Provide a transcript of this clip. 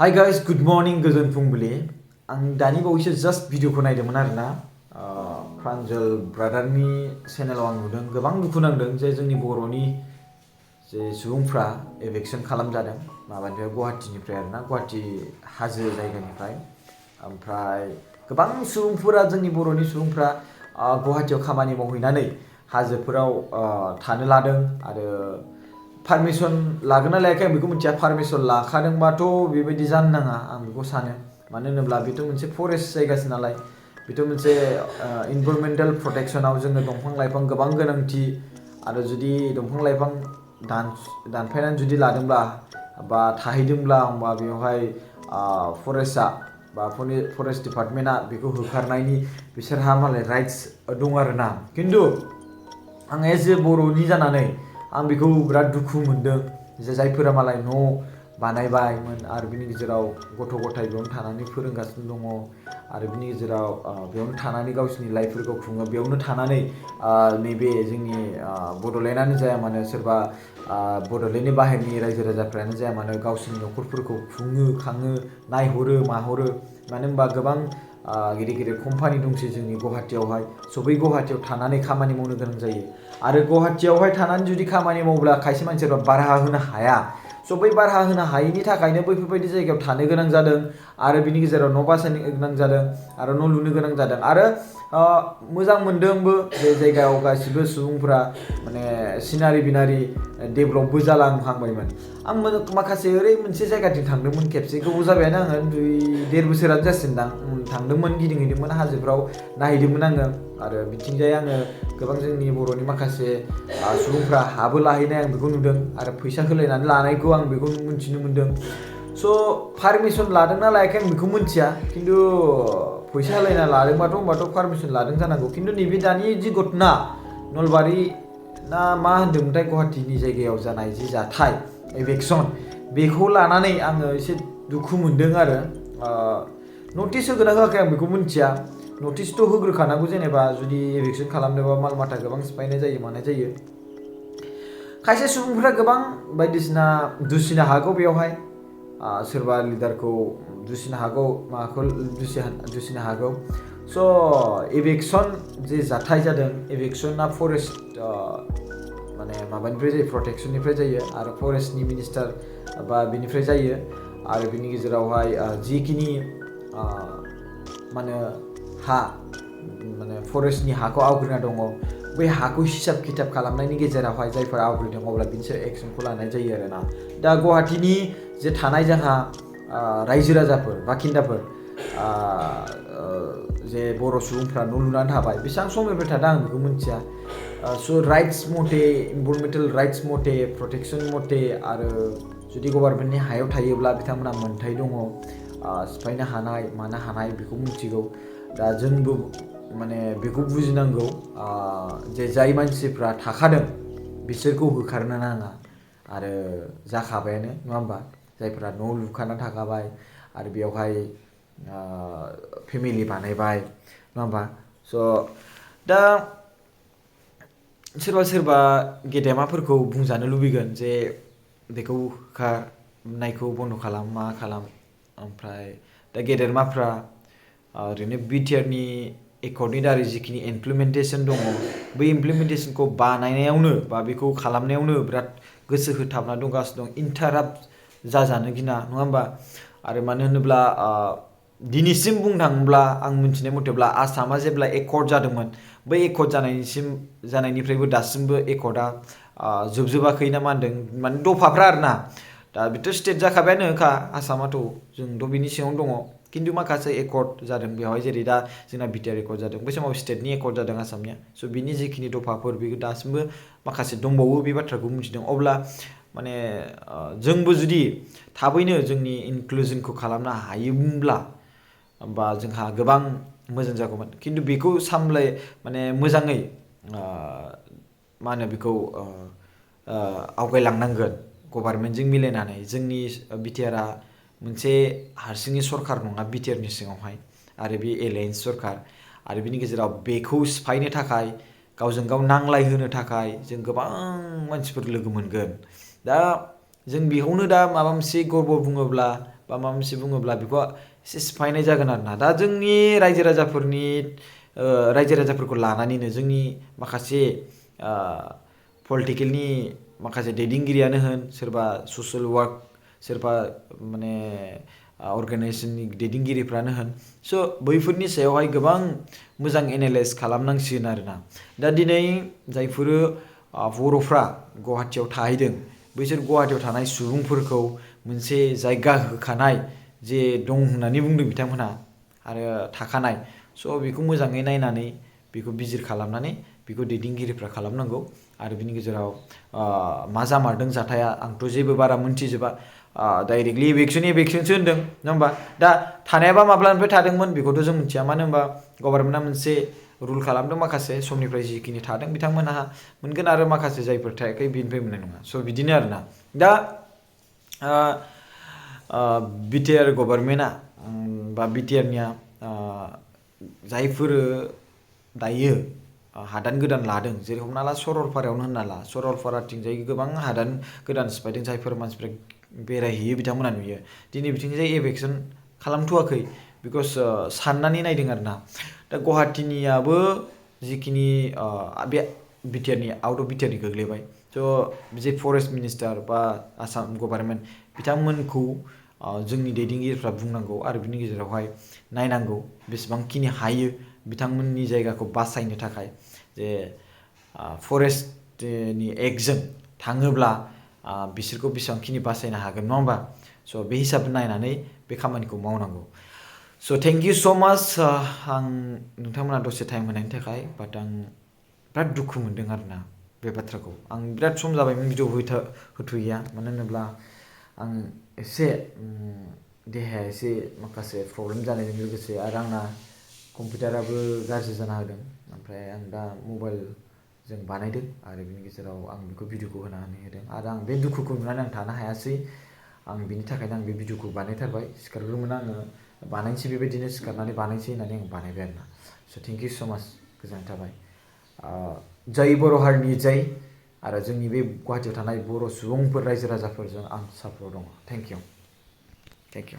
Hi guys, good morning, गोजोन फुंबिलि। आं दानि बावैसो जास्ट भिडिअखौ नायदोंमोन आरोना प्रान्जल ब्रादारनि चेनेलाव आं नुदों गोबां दुखु नांदों जे जोंनि बर'नि जे सुबुंफ्रा एभिक्सन खालामजादों माबानिफ्राय गुवाहाटीनिफ्राय आरोना गुवाहाटी हाजो जायगानिफ्राय ओमफ्राय गोबां सुबुंफोरा जोंनि बर'नि सुबुंफ्रा गुवाहाटीयाव खामानि मावहैनानै हाजोफोराव थानो लादों आरो पारमिसन लागोन ना लायाखै आं बेखौ मिथिया पारमिसन लाखादोंबाथ' बेबायदि जानो नाङा आं बेखौ सानो मानो होनोब्ला बेथ' मोनसे फरेस्ट जायगासो नालाय बेथ' मोनसे इनभाइरनमेन्टेल प्रटेक्शनाव जोंनो दंफां लाइफां गोबां गोनांथि आरो जुदि दंफां लाइफां दानफायनानै जुदि लादोंब्ला बा थाहैदोंब्ला होमबा बेवहाय फरेस्टआ बा फरेस्ट डिपार्टमेन्टआ बेखौ होखारनायनि बिसोरहा मालाय राइट्स दं आरोना खिन्थु आं एज ए बर'नि जानानै आं बेखौ बिराद दुखु मोनदों जे जायफोरा मालाय न' बानायबायमोन आरो बिनि गेजेराव गथ' गथाय बेयावनो थानानै फोरोंगासिनो दङ आरो बिनि गेजेराव बेयावनो थानानै गावसिनि लाइफफोरखौ खुङो बेयावनो थानानै नैबे जोंनि बड'लेण्डआनो जाया मानो सोरबा बड'लेण्डनि बाहेरनि रायजो राजाफ्रानो जाया मानो गावसिनि न'खरफोरखौ खुङो खाङो नायहरो माहरो मानो होनबा गोबां गिदिर गिदिर कम्पानि दंसै जोंनि गुवाहाटीयावहाय स' बै गुवाहाटीयाव थानानै खामानि मावनो गोनां जायो आरो गुवाहाटीयावहाय थानानै जुदि खामानि मावब्ला खायसे मानसिफ्रा भारा होनो हाया स' बै भारा होनो हायैनि थाखायनो बैफोरबायदि जायगायाव थानो गोनां जादों आरो बिनि गेजेराव न' बासायनो गोनां जादों आरो न' लुनो गोनां जादों आरो मोजां मोनदोंबो बे जायगायाव गासिबो सुबुंफोरा माने सिनारि बिनारि डेभेलपबो जालांहांबायमोन आं माखासे ओरै मोनसे जायगाथिं थांदोंमोन खेबसे गोबाव जाबायानो आङो 1.5 बोसोरानो जासिगोनदां थांदोंमोन गिदिंहैदोंमोन हाजोफ्राव नायहैदोंमोन आङो आरो बिथिंजाय आङो गोबां जोंनि बर'नि माखासे सुबुंफ्रा हाबो लाहैनाय आं बेखौ नुदों आरो फैसा होलायनानै लानायखौ आं बेखौ मिन्थिनो मोन्दों स' पारमिसन लादोंना लायाखै आं बेखौ मिन्थिया खिन्थु फैसा होलायना लादोंबाथ' होनबाथ' पारमिसन लादों जानांगौ खिन्थु नैबे दानि जि घटना नलबारि ना मा होन्दोंमोनथाय गुवाहाटीनि जायगायाव जानाय जि जाथाय एभिक्सन बेखौ लानानै आङो एसे दुखु मोन्दों आरो नटिस होगोन ना होआखै आं बेखौ मिन्थिया नटिसथ' होग्रोखानांगौ जेनेबा जुदि एभिक्सन खालामनोबा माल माथा गोबां सिफायनाय जायो मानाय जायो खायसे सुबुंफोरा गोबां बायदिसिना दुसिनो हागौ बेवहाय सोरबा लिडारखौ दुसिनो हागौ माखौ दुसिनो हागौ स' एभिक्सन जे जाथाय जादों एभिक्सना फरेस्ट माने माबानिफ्राय जायो प्रटेक्शननिफ्राय जायो आरो फरेस्टनि मिनिस्टार बा बिनिफ्राय जायो आरो बिनि गेजेरावहाय जिखिनि माने हा माने फरेस्टनि हाखौ आवग्रिना दङ बै हाखौ हिसाब खिथाब खालामनायनि गेजेरावहाय जायफोरा आवग्रिदों अब्ला बिनिसो एक्सनखौ लानाय जायो आरोना दा गुवाहाटीनि जे थानाय जोंहा रायजो राजाफोर बाखिन्दाफोर जे बर' सुबुंफ्रा न' लुनानै थाबाय बेसेबां समनिफ्राय थादों आं बेखौ मिन्थिया स' राइट्स मथे इनभाइरनमेन्टेल राइट्स मथे प्रटेक्शन मथे आरो जुदि गभर्नमेन्टनि हायाव थायोब्ला बिथांमोना मोन्थाय दङ सिफायनो हानाय मानो हानाय बेखौ मिथिगौ दा जोंबो माने बेखौ बुजिनांगौ जे जाय मानसिफ्रा थाखादों बिसोरखौ होखारनो नाङा आरो जाखाबायानो नङा होमबा जायफोरा न' लुखाना थाखाबाय आरो बेवहाय फेमिलि बानायबाय नङा होमबा स' दा सोरबा सोरबा गेदेमाफोरखौ बुंजानो लुबैगोन जे बेखौ होखारनायखौ बन्द' खालाम मा खालाम ओमफ्राय दा गेदेरमाफ्रा ओरैनो बिटिआरनि एकर्डनि दारै जिखिनि इमप्लिमेन्टेसन दङ बै इमप्लिमेन्टेसनखौ बानायनायावनो बा बेखौ खालामनायावनो बिराद गोसो होथाबना दंगासिनो दं इन्टाराप्ट जाजानो गिना नङा होमबा आरो मानो होनोब्ला दिनैसिम बुंनो थाङोब्ला आं मिन्थिनाय मथेब्ला आसामा जेब्ला एकर्ड जादोंमोन बै एकर्ड जानायनिफ्रायबो दासिमबो एकर्डआ जोबजोबाखै ना मा होनदों माने दफाफ्रा आरोना दा बेथ' स्टेट जाखाबायानोखा आसामाथ' जोंथ' बिनि सिङावनो दङ खिन्थु माखासे एकर्ड जादों बेवहाय जेरै दा जोंना बिटिआर एकर्ड जादों बै समाव स्टेटनि एकर्ड जादों आसामनिया स' बिनि जिखिनि दफाफोर बेखौ दासिमबो माखासे दंबावो बे बाथ्राखौ मिथिदों अब्ला माने जोंबो जुदि थाबैनो जोंनि इनक्लुजनखौ खालामनो हायोब्ला होमबा जोंहा गोबां मोजां जागौमोन खिन्थु बेखौ माने मोजाङै मा होनो बेखौ आवगायलांनांगोन गभर्नमेन्टजों मिलायनानै जोंनि बिटिआरआ मोनसे हारसिङै सरखार नङा बिटिआरनि सिङावहाय आरो बे एलायन्स सरखार आरो बिनि गेजेराव बेखौ सिफायनो थाखाय गावजों गाव नांलायहोनो थाखाय जों गोबां मानसिफोर लोगो मोनगोन दा जों बेखौनो दा माबा मोनसे गर्व बुङोब्ला बा माबा मोनसे बुङोब्ला बेखौ एसे सिफायनाय जागोन आरोना। दा जोंनि रायजो राजाफोरखौ लानानैनो जोंनि माखासे पलिटिकेलनि माखासे दैदेनगिरियानो होन, सोरबा ससियेल वार्क, सोरबा माने अर्गानाइजेसननि दैदेनगिरिफ्रानो होन, स' बैफोरनि सायावहाय गोबां मोजां एनालाइज खालामनांसिगोन आरोना। दा दिनै जायफोर बर'फ्रा गुवाहाटियाव थाहैदों, बैसोर गुवाहाटियाव थानाय सुबुंफोरखौ मोनसे जायगा होखानाय जे दं होननानै बुंदों बिथांमोनहा आरो थाखानाय, स' बेखौ मोजाङै नायनानै बेखौ बिजिर खालामनानै बेखौ दैदेनगिरिफ्रा खालामनांगौ। आरो बिनि गेजेराव मा जामारदों जाथाया आंथ' जेबो बारा मोनथिजोबा, डाइरेक्टलि एभेक्सनसो होनदों नङा होमबा। दा थानायाबा माब्लानिफ्राय थादोंमोन बेखौथ' जों मिथिया, मानो होनबा गभर्नमेन्टआ मोनसे रुल खालामदों, माखासे समनिफ्राय जिखिनि थादों बिथांमोनहा मोनगोन आरो माखासे जायफोर थायाखै बिनिफ्राय मोननाय नङा। स' बिदिनो आरोना। दा बिटिआर गभर्नमेन्टआ बा बिटिआरनिया जायफोर दायो हादान गोदान लादों, जेरै हमना ला सरलपारायावनो होनना ला, सरलपाराथिंजाय गोबां हादान गोदान सिफायदों, जायफोर मानसिफ्रा बेरायहैयो बिथांमोना नुयो। दिनै बिथिंजाय एभेक्सन खालामथ'वाखै, बिकज साननानै नायदों आरोना। दा गुवाहाटिनियाबो जिखिनि बे बिटिआरनि आउट अफ बिटिआरनि गोग्लैबाय, स' जे फरेस्ट मिनिस्टार बा आसाम गभर्नमेन्ट बिथांमोनखौ जोंनि दैदेनगिरिफ्रा बुंनांगौ आरो बिनि गेजेरावहाय नायनांगौ बेसेबांखिनि हायो बिथांमोननि जायगाखौ बासायनो थाखाय, जे फरेस्टनि एक्टजों थाङोब्ला बिसोरखौ बेसेबांखिनि बासायनो हागोन नङा होमबा। स' बे हिसाबै नायनानै बे खामानिखौ मावनांगौ। स' थेंक इउ स' माच आं नोंथांमोना दसे टाइम होनायनि थाखाय, बाट आं बिराद दुखु मोनदों आरोना बे बाथ्राखौ। आं बिराद सम जाबायमोन भिडिअ होथ'यैया, मानो होनोब्ला आं एसे देहाया एसे माखासे प्रब्लेम जानायजों लोगोसे आरो आंना कम्पिउटाराबो गाज्रि जाना होदों, ओमफ्राय आं दा मबाइलजों बानायदों आरो बिनि गेजेराव आं बेखौ भिडिअखौ होनानै होदों आरो आं बे दुखुखौ नुनानै आं थानो हायासै। आं बिनि थाखायनो आं बे भिडिअखौ बानायथारबाय। सिखारग्रोमोन आङो, बानायनोसै बेबायदिनो सिखारनानै बानायनोसै होननानै आं बानायबाय आरोना। स' थेंक इउ स' माच, गोजोननाय थाबाय। जय बर' हारिनि जय, आरो जोंनि बे गुवाहाटियाव थानाय बर' सुबुंफोर रायजो राजाफोरजों आं सापर्ट दङ। Thank you.